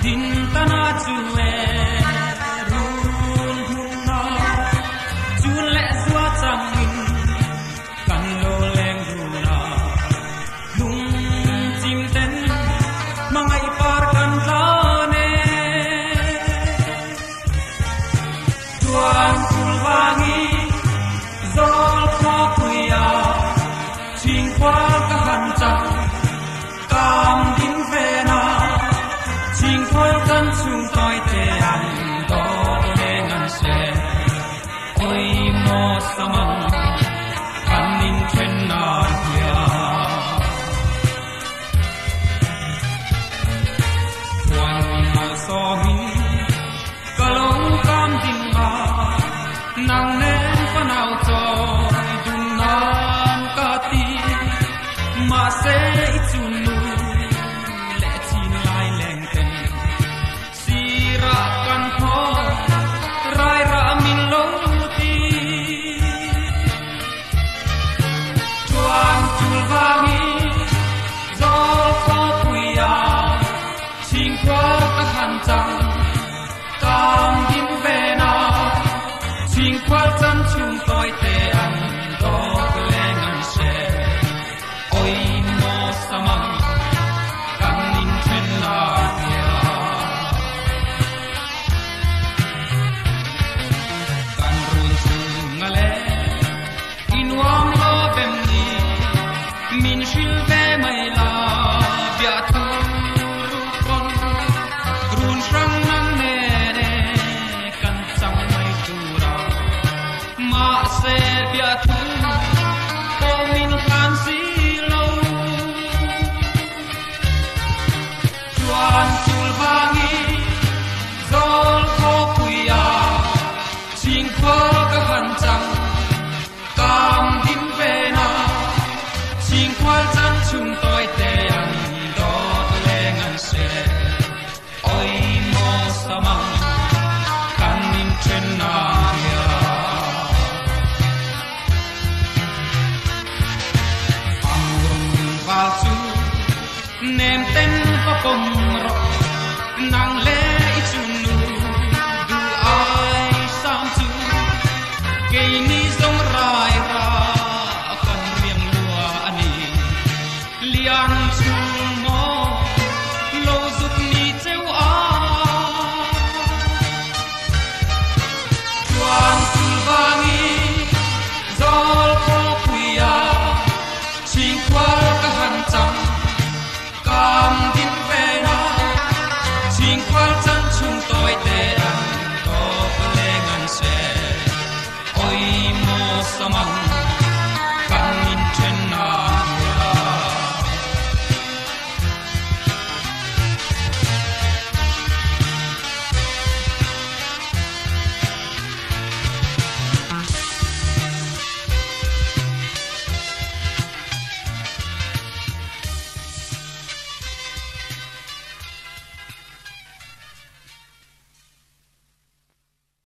Din tana chu e run hmun na chun leh zua changin kan lo leng dun a lung chim ten hmangaih par kan tlan e. Chuan chul vangi zawl khawpuia chhingkhua ka han chang kam din ven a chhingkhawl chan chhung tawi te an dawt leng an se oi maw samang kan inthen nan hian. Khuan malsawmin ka lo kam ding a, nang nen fanau chawi dun nan ka ti. Mahse i chunnu leh chin lai leng ten sirah kan thaw rai rah min lo ti. Chuan chul vangi zawl khawpuia chhingkhua ka han chang kam din ven a, chhingkhual chan chhung tawi te an dawt leng an hre. Oi maw samang kan inthen a hian. Kan run chhunga le i nuam lo vem ni, min hrilh ve mai la bia thu ruk rawn run hrang nang nen e kan chang mai tur a, mahse bia thu pawh min hlan si lo. Chuan chul vangi zawl khawpuia chhingkhua ka han chang kam din ven a, chhingkhual chan chhung tawi te an dawt leng an hre. Oi maw samang kan inthen a hian. Amur val chu nem ten va pawm